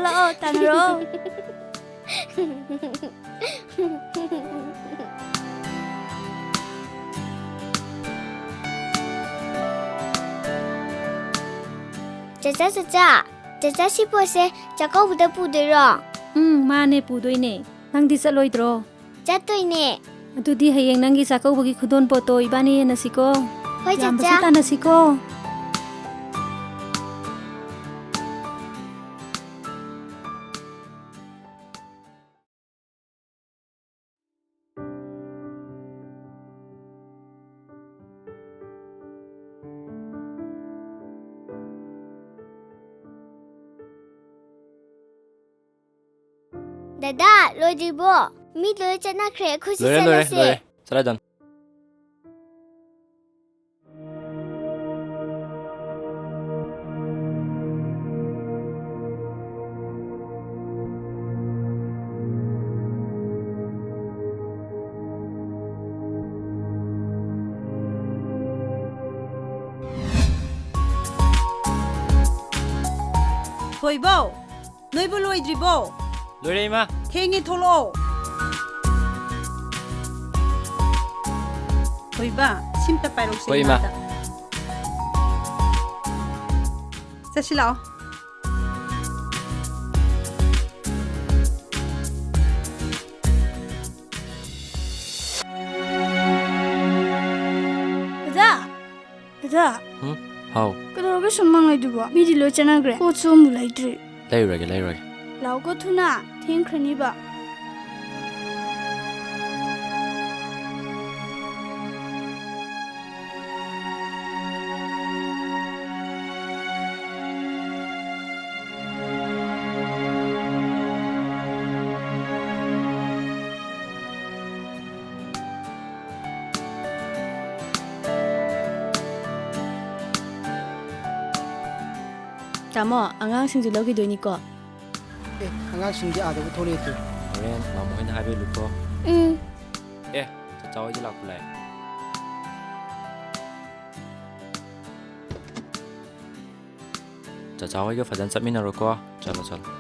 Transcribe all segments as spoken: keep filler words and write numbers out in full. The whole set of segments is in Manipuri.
ꯑꯣ, ꯇꯥꯟꯅꯔꯣ꯫ ꯆꯆꯥ, ꯆꯆꯥ, ꯆꯆꯥ, ꯁꯤ ꯄꯣꯠꯁꯦ ꯆꯥꯛꯀꯧꯕꯗ ꯄꯨꯗꯣꯏꯔꯣ? ꯎꯝ, ꯃꯥꯅꯦ, ꯄꯨꯗꯣꯏꯅꯦ꯫ ꯅꯪꯗꯤ ꯆꯠꯂꯣꯏꯗ꯭ꯔꯣ? ꯆꯠꯇꯣꯏꯅꯦ꯫ ꯑꯗꯨꯗꯤ ꯍꯌꯦꯡ ꯅꯪꯒꯤ ꯆꯥꯛꯀꯧꯕꯒꯤ ꯈꯨꯗꯣꯟ ꯄꯣꯠꯇꯣ ꯏꯕꯥꯅꯤ ꯌꯦꯟꯅꯁꯤꯀꯣ꯫ ꯍꯣꯏ, ꯌꯥꯝꯕꯁꯨ ꯆꯆꯥ꯫ ꯇꯥꯟꯅꯁꯤꯀꯣ꯫ ꯗꯗꯥ, ꯂꯣꯏꯗ꯭ꯔꯤꯕꯣ? ꯃꯤ ꯂꯣꯏ ꯆꯠꯅꯈ꯭ꯔꯦ, ꯑꯩꯈꯣꯏꯁꯨ ꯂꯣꯏꯔꯦ, ꯂꯣꯏꯔꯦ, ꯆꯠꯂꯁꯦ꯫ ꯂꯣꯏꯔꯦ꯫ ꯆꯠꯂꯗꯝ꯫ ꯊꯣꯏꯕꯧ, ꯅꯣꯏꯕꯨ ꯂꯣꯏꯗ꯭ꯔꯤꯕꯣ? ꯂꯣꯏꯔꯦ, ꯏꯃꯥ꯫ ꯊꯦꯡꯉꯦ, ꯊꯣꯛꯂꯛꯑꯣ꯫ ꯊꯣꯏꯕ, ꯁꯤꯝꯇ ꯄꯥꯏꯔꯛꯁꯦ, ꯍꯣꯏ, ꯏꯃꯥ꯫ ꯏꯃꯥꯗ꯫ ꯆꯠꯁꯤ ꯂꯥꯛꯑꯣ꯫ ꯑꯣꯖꯥ! ꯑꯣꯖꯥ! ꯍꯨꯝ? ꯍꯥꯎ꯫ ꯀꯩꯗꯧꯔꯒꯦ ꯁꯨꯝ ꯃꯪꯉꯩꯗꯨꯕꯣ? ꯃꯤꯗꯤ ꯂꯣꯏ ꯆꯠꯅꯈ꯭ꯔꯦ꯫ ꯄꯣꯠꯁꯨ ꯑꯃꯨꯛ ꯂꯩꯇ꯭ꯔꯤ꯫ ꯂꯩꯔꯨꯔꯒꯦ, ꯂꯩꯔꯨꯔꯒꯦ꯫ ꯂꯥꯛꯑꯣꯀꯣ ꯊꯨꯅ, ꯊꯦꯡꯈ꯭ꯔꯅꯤꯕ꯫ ꯇꯥꯃꯣ, ꯑꯉꯥꯡꯁꯤꯡꯁꯨ ꯂꯧꯈꯤꯗꯣꯏꯅꯤꯀꯣ? ꯑꯦ, ꯑꯉꯥꯡꯁꯤꯡꯗꯤ ꯑꯥꯗꯕꯨ ꯊꯣꯛꯂꯛꯑꯦ ꯇꯨ꯫ ꯍꯣꯔꯦꯟ ꯃꯥꯃꯣ ꯍꯣꯏꯅ ꯍꯥꯏꯕ ꯏꯜꯂꯨꯀꯣ꯫ ꯎꯝ꯫ ꯑꯦ, ꯆꯆꯥ ꯍꯣꯏꯗꯤ ꯂꯥꯛꯄ ꯂꯥꯛꯑꯦ꯫ ꯆꯆꯥ ꯍꯣꯏꯒ ꯐꯖꯅ ꯆꯠꯃꯤꯟꯅꯔꯣꯀꯣ꯫ ꯆꯠꯂꯣ, ꯆꯠꯂꯣ꯫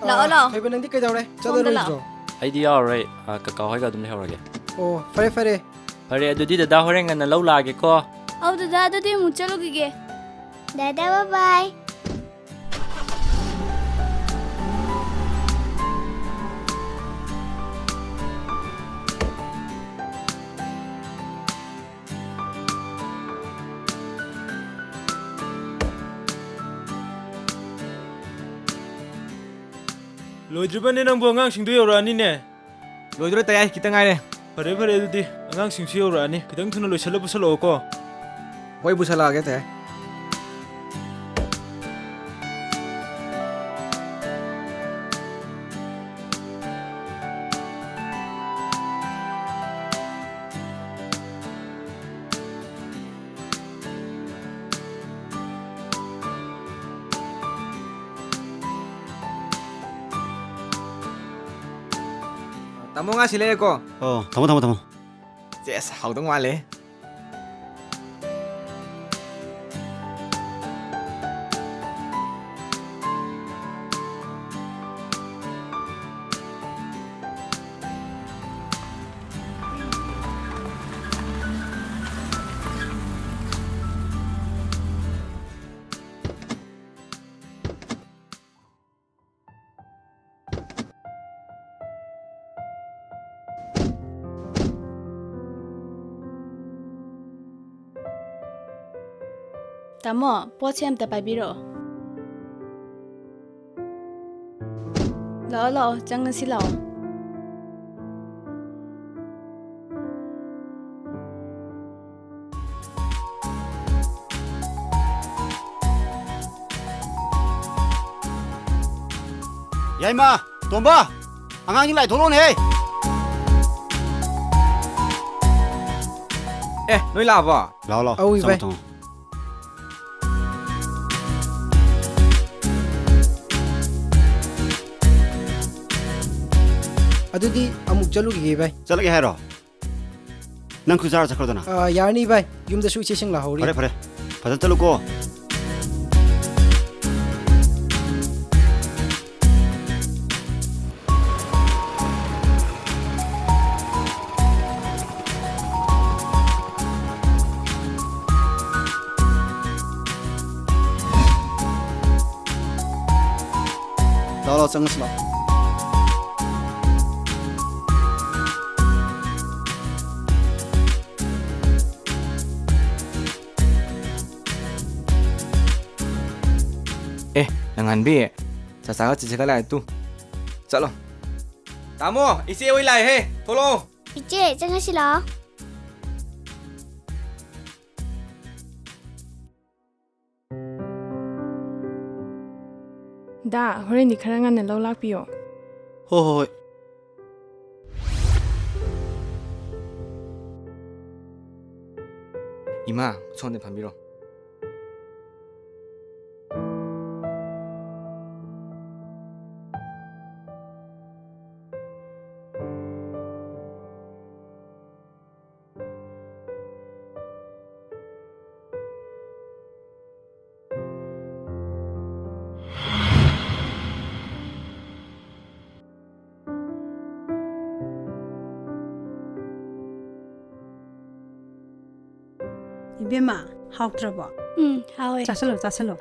ꯂꯥꯛꯑꯣ, ꯑꯥ, ꯂꯥꯛꯑꯣ꯫ ꯊꯣꯏꯕ, ꯅꯪꯗꯤ ꯀꯩꯗꯧꯔꯦ? ꯁꯣꯝꯗ ꯆꯠꯂꯔꯣꯏꯗ꯭ꯔꯣ? ꯂꯥꯛꯑꯣ꯫ ꯑꯩꯗꯤ ꯌꯥꯎꯔꯔꯣꯏ꯫ ꯑꯥ, ꯀꯀꯥ ꯍꯣꯏꯒ ꯑꯗꯨꯝ ꯂꯩꯍꯧꯔꯒꯦ꯫ ꯑꯣ, ꯐꯔꯦ, ꯐꯔꯦ꯫ ꯐꯔꯦ, ꯑꯗꯨꯗꯤ ꯗꯗꯥ ꯍꯣꯔꯦꯟ ꯉꯟꯅ ꯂꯧ ꯂꯥꯛꯑꯒꯦꯀꯣ꯫ ꯑꯧ, ꯗꯗꯥ, ꯑꯗꯨꯗꯤ ꯑꯃꯨꯛ ꯆꯠꯂꯨꯈꯤꯒꯦ꯫ ꯗꯗꯥ, bye bye꯫ ꯂꯣꯏꯗ꯭ꯔꯤꯕꯅꯦ ꯅꯪꯕꯨ, ꯑꯉꯥꯡꯁꯤꯡꯗꯣ ꯌꯧꯔꯛꯑꯅꯤꯅꯦ꯫ ꯂꯣꯏꯗꯣꯔꯦ ꯇꯌꯥꯏ, ꯈꯤꯇ ꯉꯥꯏꯔꯦ꯫ ꯐꯔꯦ, ꯐꯔꯦ, ꯑꯗꯨꯗꯤ ꯑꯉꯥꯡꯁꯤꯡꯁꯨ ꯌꯧꯔꯛꯑꯅꯤ, ꯈꯤꯇꯪ ꯊꯨꯅ ꯂꯣꯏꯁꯤꯜꯂ ꯄꯨꯁꯜꯂꯛꯑꯣꯀꯣ꯫ ꯍꯣꯏ, ꯄꯨꯁꯜꯂꯛꯑꯒꯦ ꯇꯌꯥꯏ꯫ ꯇꯥꯃꯣ, ꯉꯥ ꯁꯤ ꯂꯩꯔꯦꯀꯣ꯫ ꯑꯣ, ꯊꯝꯃꯣ, ꯊꯝꯃꯣ, ꯊꯝꯃꯣ꯫ ꯆꯦꯁ, ꯍꯥꯎꯗꯧ ꯃꯥꯜꯂꯦ꯫ ꯇꯥꯃꯣ, ꯄꯣꯠꯁꯦ ꯑꯝꯇ ꯄꯥꯏꯕꯤꯔꯛꯑꯣ꯫ ꯂꯥꯛꯑꯣ, ꯂꯥꯛꯑꯣ, ꯆꯪꯉꯁꯤ ꯂꯥꯛꯑꯣ꯫ ꯌꯥꯏꯃ, ꯇꯣꯝꯕ, ꯑꯉꯥꯡꯁꯤꯡ ꯂꯥꯏ ꯊꯣꯛꯂꯛꯑꯣꯅꯦꯍꯦ꯫ ꯑꯦ, ꯅꯣꯏ ꯂꯥꯛꯑꯕꯣ? ꯂꯥꯛꯑꯣ, ꯂꯥꯛꯑꯣ, ꯑꯧ, ꯆꯪꯉꯣ, ꯏꯕꯥꯏ꯫ ꯆꯪꯉꯣ꯫ ꯑꯗꯨꯗꯤ ꯑꯃꯨꯛ ꯆꯠꯂꯨꯈꯤꯒꯦ, ꯏꯕꯥꯏ꯫ ꯆꯠꯂꯒꯦ ꯍꯥꯏꯔꯣ? ꯅꯪ ꯈꯨꯖꯥꯔ ꯆꯠꯈ꯭ꯔꯣꯗꯅ꯫ ꯑꯥ, ꯌꯥꯔꯅꯤ ꯏꯕꯥꯏ, ꯌꯨꯝꯗꯁꯨ ꯏꯆꯦꯁꯤꯡ ꯂꯥꯛꯍꯧꯔꯤ꯫ ꯐꯔꯦ, ꯐꯔꯦ, ꯐꯖꯅ ꯆꯠꯂꯨꯀꯣ꯫ ꯂꯥꯛꯑꯣ, ꯂꯥꯛꯑꯣ, ꯆꯪꯉꯁꯤ ꯂꯥꯛꯑꯣ꯫ ꯑꯦ, ꯅꯪꯍꯟꯕꯤ, ꯆꯥꯆꯥꯒ ꯆꯤꯆꯦꯒ ꯂꯥꯛꯑꯦ ꯇꯨ꯫ ꯆꯠꯂꯣ꯫ ꯇꯥꯃꯣ, ꯏꯆꯦ ꯍꯣꯏ ꯂꯥꯛꯑꯦꯍꯦ, ꯊꯣꯛꯂꯛꯑꯣ꯫ ꯏꯆꯦ, ꯆꯪꯉꯁꯤ ꯂꯥꯛꯑꯣ꯫ ꯗꯥ, ꯍꯣꯔꯦꯟꯗꯤ ꯈꯔ ꯉꯟꯅ ꯂꯧ ꯂꯥꯛꯄꯤꯌꯣ꯫ ꯍꯣ, ꯍꯣ, ꯍꯣꯏ꯫ ꯏꯃꯥ, ꯁꯣꯝꯗ ꯐꯝꯕꯤꯔꯣ꯫ ꯏꯕꯦꯝꯃ, ꯍꯥꯎꯇ꯭ꯔꯕꯣ? ꯎꯝ, ꯍꯥꯎꯋꯦ꯫ ꯆꯥꯁꯜꯂꯣ, ꯆꯥꯁꯜꯂꯣ꯫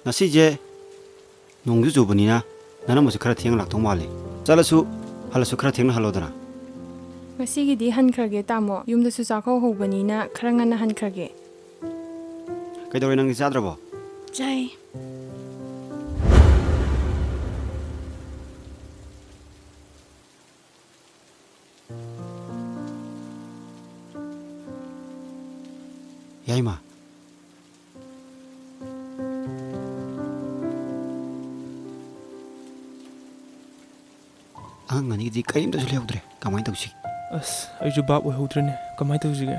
ꯉꯁꯤꯁꯦ ꯅꯣꯡꯁꯨ ꯆꯨꯕꯅꯤꯅ ꯅꯅꯝꯃꯁꯨ ꯈꯔ ꯊꯦꯡꯅ ꯂꯥꯛꯇꯧ ꯃꯥꯜꯂꯤ꯫ ꯆꯠꯂꯁꯨ ꯍꯜꯂꯁꯨ ꯈꯔ ꯊꯦꯡꯅ ꯍꯜꯂꯣꯗꯅ꯫ ꯉꯁꯤꯒꯤꯗꯤ ꯍꯟꯈ꯭ꯔꯒꯦ, ꯇꯥꯃꯣ꯫ ꯌꯨꯝꯗꯁꯨ ꯆꯥꯛꯀꯧ ꯍꯧꯕꯅꯤꯅ ꯈꯔ ꯉꯟꯅ ꯍꯟꯈ꯭ꯔꯒꯦ꯫ ꯀꯩꯗꯧꯔꯦ, ꯅꯪꯗꯤ ꯆꯥꯗ꯭ꯔꯕꯣ? ꯆꯥꯏ꯫ ꯌꯥꯏꯃ꯫ ꯑꯉꯥꯡ ꯑꯅꯤꯒꯤꯗꯤ ꯀꯔꯤꯝꯇꯁꯨ ꯂꯩꯍꯧꯗ꯭ꯔꯦ꯫ ꯀꯃꯥꯏꯅ ꯇꯧꯁꯤ? ꯑꯁ, ꯑꯩꯁꯨ ꯚꯥꯞ ꯑꯣꯏꯍꯧꯗ꯭ꯔꯦꯅꯦ꯫ ꯀꯃꯥꯏꯅ ꯇꯧꯁꯤꯒꯦ?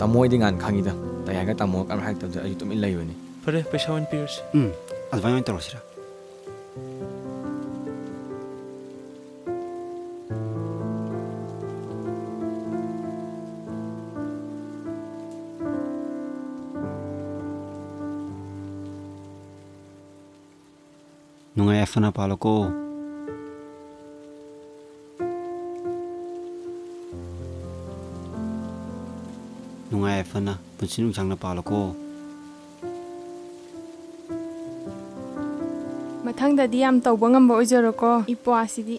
ꯇꯥꯃꯣ ꯍꯣꯏꯗꯤ ꯉꯍꯥꯟ ꯈꯪꯉꯤꯗ꯫ ꯇꯌꯥꯏꯒ ꯇꯥꯃꯣꯒ ꯀꯔꯤꯝ ꯍꯥꯏꯔꯛꯇꯕꯗ ꯑꯩꯁꯨ ꯇꯨꯃꯤꯟ ꯂꯩꯕꯅꯤ꯫ ꯐꯔꯦ, ꯄꯩꯁꯥ ꯑꯣꯏꯅ ꯄꯤꯔꯁꯤ꯫ ꯎꯝ, ꯑꯗꯨꯃꯥꯏꯅ ꯑꯣꯏꯅ ꯇꯧꯔꯁꯤꯔ? ꯅꯨꯡꯉꯥꯏ ꯌꯥꯏꯐꯅ ꯄꯥꯜꯂꯨꯀꯣ꯫ ꯅꯨꯡꯉꯥꯏ ꯌꯥꯏꯐꯅ ꯄꯨꯟꯁꯤ ꯅꯨꯡꯁꯥꯡꯅ ꯄꯥꯜꯂꯨꯀꯣ꯫ ꯃꯊꯪꯗꯗꯤ ꯌꯥꯝ ꯇꯧꯕ ꯉꯝꯕ ꯑꯣꯏꯖꯔꯣꯀꯣ, ꯏꯄ꯭ꯋꯥꯁꯤꯗꯤ꯫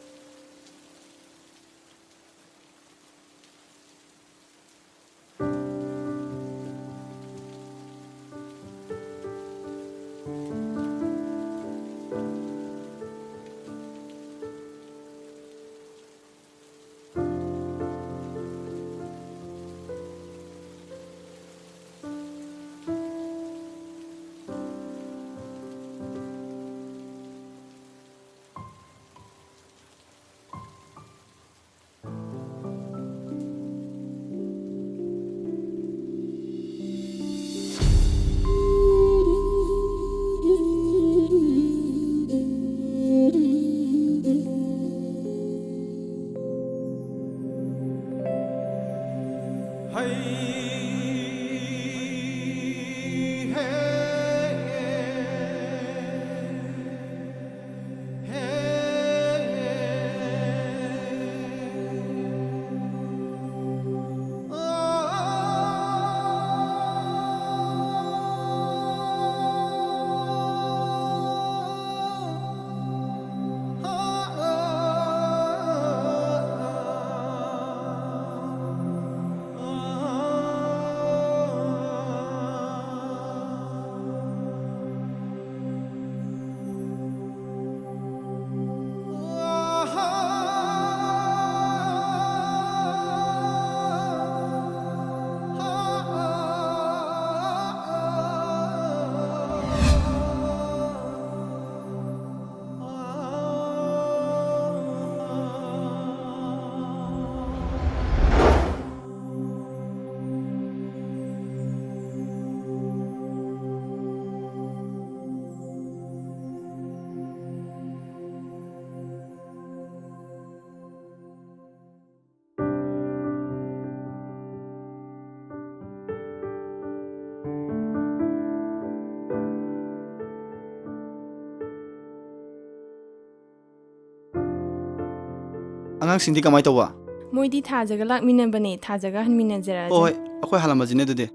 ꯑꯉꯥꯡꯁꯤꯡꯗꯤ ꯀꯃꯥꯏ ꯇꯧꯕ? ꯃꯣꯏꯗꯤ ꯊꯥꯖꯒ ꯂꯥꯛꯃꯤꯟꯅꯕꯅꯦ, ꯊꯥꯖꯒ ꯍꯟꯃꯤꯟꯅꯖꯔꯛꯑꯁꯦ꯫ ꯍꯣꯏ ꯍꯣꯏ, ꯑꯩꯈꯣꯏ ꯍꯜꯂꯝꯃꯁꯤꯅꯦ ꯑꯗꯨꯗꯤ꯫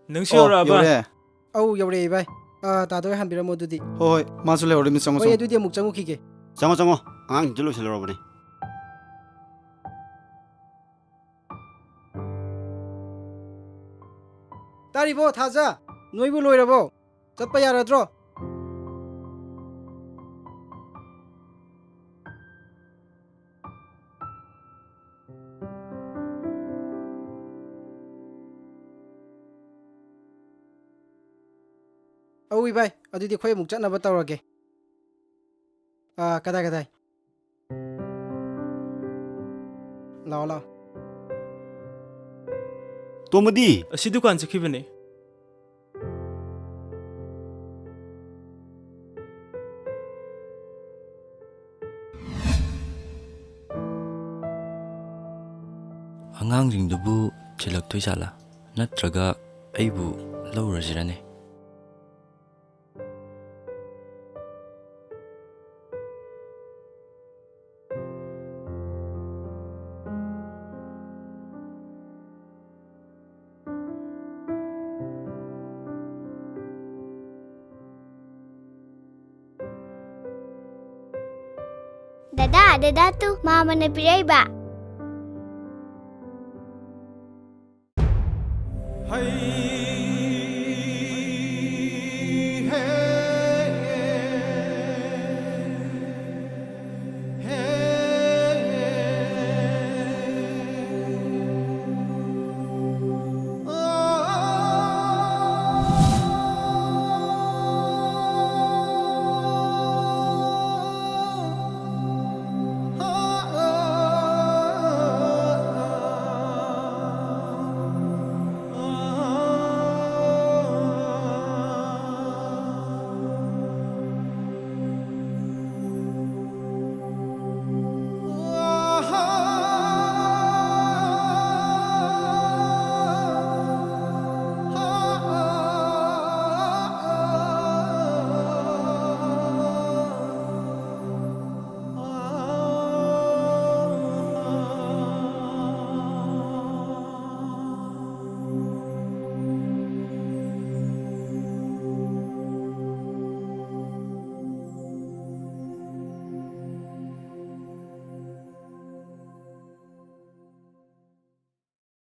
ꯅꯪꯁꯨ ꯑꯣ, ꯌꯧꯔꯛꯑꯕ? ꯌꯧꯔꯛꯑꯦ꯫ ꯑꯧ, ꯌꯧꯔꯛꯑꯦ ꯏꯕꯥꯏ꯫ ꯑꯥ, ꯇꯥꯗ ꯍꯣꯏ ꯍꯟꯕꯤꯔꯝꯃꯣ ꯑꯗꯨꯗꯤ꯫ ꯍꯣꯏ ꯍꯣꯏ, ꯃꯥꯁꯨ ꯂꯩꯍꯧꯔꯦ, ꯃꯤꯁ, ꯆꯪꯉꯣ ꯍꯣꯏ, ꯆꯪꯉꯣ꯫ ꯑꯗꯨꯗꯤ ꯑꯃꯨꯛ ꯆꯪꯉꯨꯈꯤꯒꯦ꯫ ꯆꯪꯉꯣ ꯆꯪꯉꯣ, ꯑꯉꯥꯡꯁꯤꯡꯁꯨ ꯂꯣꯏꯁꯤꯜꯂꯨꯔꯕꯅꯦ꯫ ꯇꯥꯔꯤꯕꯣ ꯊꯥꯖ? ꯅꯣꯏꯕꯨ ꯂꯣꯏꯔꯕꯣ? ꯆꯠꯄ ꯌꯥꯔꯗ꯭ꯔꯣ? ꯑꯧ ꯏꯕꯥꯏ, ꯑꯗꯨꯗꯤ ꯑꯩꯈꯣꯏ ꯑꯃꯨꯛ ꯆꯠꯅꯕ ꯇꯧꯔꯒꯦ꯫ ꯑꯥ, ꯀꯗꯥꯏ ꯀꯗꯥꯏ? ꯂꯥꯛꯑꯣ ꯂꯥꯛꯑꯣ꯫ ꯇꯣꯝꯕꯗꯤ? ꯑꯁꯤ ꯗꯨꯀꯥꯟ ꯆꯠꯈꯤꯕꯅꯦ꯫ ꯑꯉꯥꯡꯁꯤꯡꯗꯨꯕꯨ ꯊꯤꯜꯂꯛꯇꯣꯏ ꯖꯥꯠꯂꯥ? ꯅꯠꯇ꯭ꯔꯒ ꯑꯩꯕꯨ ꯂꯧꯔꯁꯤꯔꯅꯦ? ꯗꯗꯥ, ꯗꯗꯥ ꯇꯨ, ꯃꯥꯃꯅ ꯄꯤꯔꯛꯏꯕ꯫